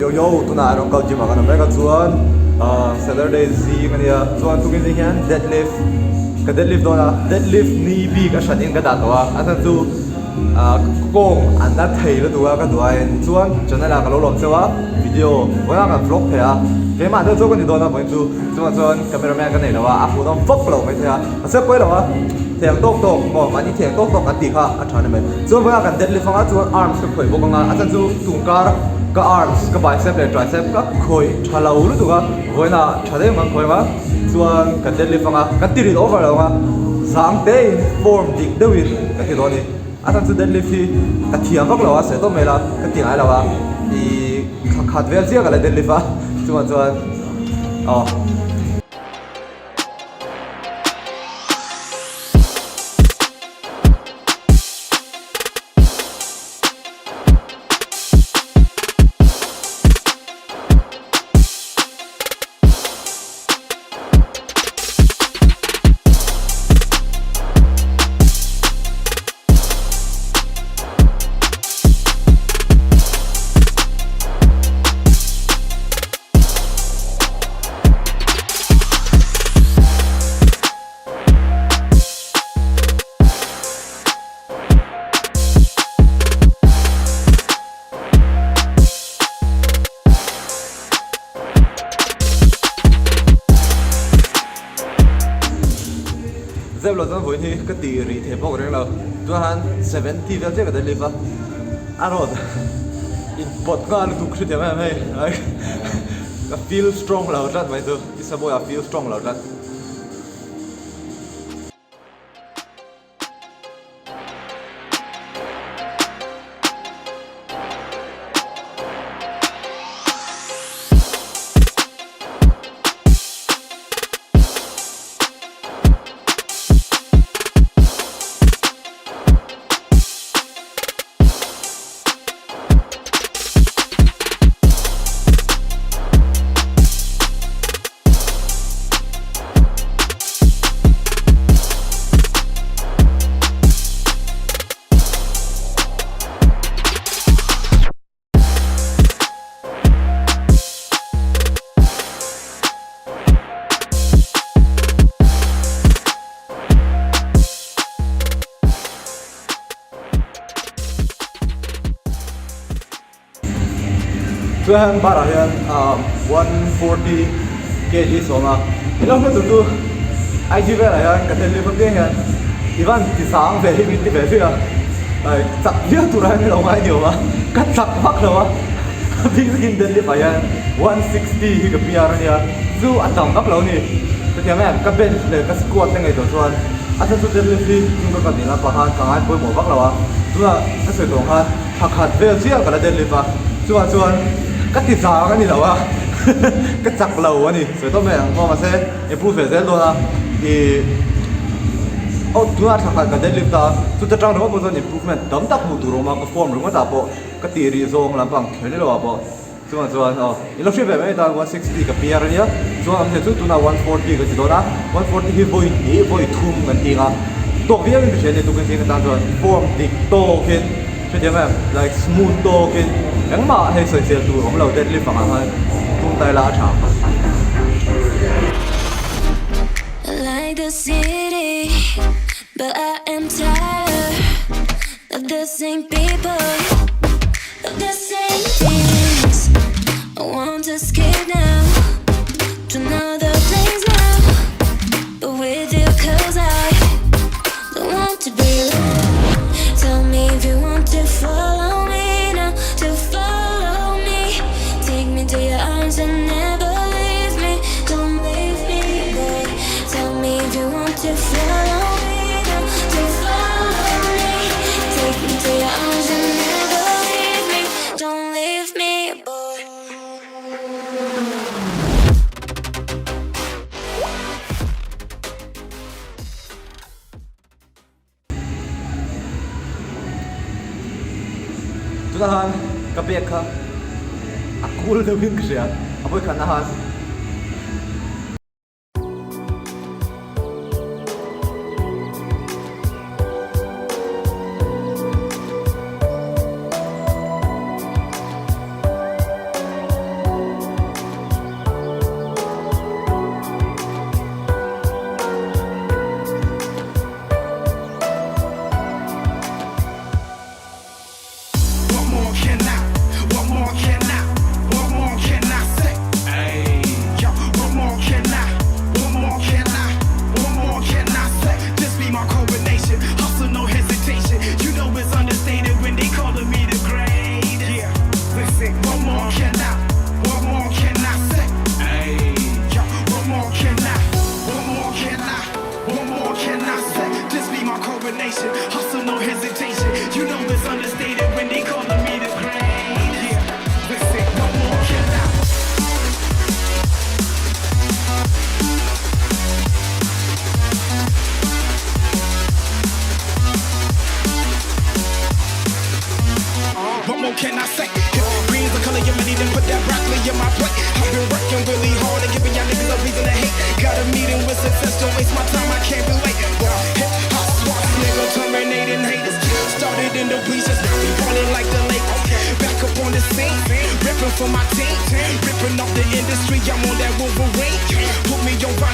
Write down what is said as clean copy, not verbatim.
Yo yo tunah erawh kal gym ah kan awm mek a chuan ah Saturday zing ania chuan tukin zing hian deadlift ka deadlift dawn a deadlift ni bik a hran in ka dah tawh a a chhan chu ah kawng an la thei lutuk a ka duh aiin chuan channel ah ka lo lawm cheu a video vawiin ah kan vlog thei a keimah deuh chu ka ni dawn a vawiin chu chuvang chuan camera man ka nei lo a a hmuhnawm vak lo maithei a mahse pawi lo a thei ang tawk tawk maw mahni thei ang tawk tawk kan tih kha a tha ni mai chuan vawiin ah kan deadlift anga chuan arms ka khawih bawk anga a chhan chu tungkar ka arms ka bicep leh tricep ka khawih tha lo lutuk a vawiin ah tha deuh ang khawih anga chuan kan deadlift anga kan ti rit over lo anga zang te in form dik deuh in ka ti dawn a ni a chhan chu deadlift hi ka thiam vak lo a sawi tawp mai la ka ti ngai lo a ih thla khat vel chiah ka la deadlift a chuvang chuan aw. Zep lo chuan vawiin hi ka ti rih thei bawk reng lo tunah khan 70 vel chiah ka deadlift a a rawn in pawt nghal lutuk hrethiam em hei ka feel strong lo tlat mai chu Isabawi a feel strong lo tlat. Chuan bar ah hian 140 kg sawm a ilo hre tur chu IG velah hian ka tel live apiang hian i van ti sang ve hi min ti ve zui a chak viau tur ah hian min lo ngai ni awm a ka chak vak lo a a bik takin deadlift ah hian 160 hi ka PR ania chu a tam vak lo a ni chutiang em ka bench leh ka squat te ngaihtuah chuan a chhan chu deadlift hi chung ka kal ding lamah khan ka ngai pawimawh vak lo a tunah ka sawi tawh ang khan Thla khat vel chiah ka la deadlift a, chuvang chuan ka ti zang a ni lo a, ka chak lo a ni sawi tawp mai ang maw mahse improve ve zel dawn a ih aw tunah thla khat ka deadlift a, chuta tang ringawt pawh chuan improvement tam tak hmuh tur a awm a, ka form ringawt ah pawh ka tih rih zawng lampang kher ni lo ah pawh chuvang chuan aw i lo hriat ve mai tan 160 ka PR a nia chuan awmzia chu tunah 140 ka ti dawn a, 140 hi vawi hnih vawi thum kan ti ang a, tawk viau in ka hria a ni tukin zing atan chuan form dik tawkin. Hrethiam em? Like smooth tawkin engmah hei sawisel tur awm lo deadlift angah khan tum ta ila a tha. I like the city, but I am tired of the same people, of the same things. I want to escape now to another place now, but with you 'cause I don't want to be alone. Tell me if you want to follow me now, to follow me. Take me to your arms and never leave me. Don't leave me, boy. Tell me if you want to follow me now, to follow me. Take me to your arms and never leave me. Don't leave me, boy. Tunah khan ka bag kha a cool deuh in ka hria a vawikhatna khan. in the bleachers. Now we ballin' like the Lakers. Back up on the scene, reppin' for my team. Ripping off the industry, I'm on that Wolverine. Put me on.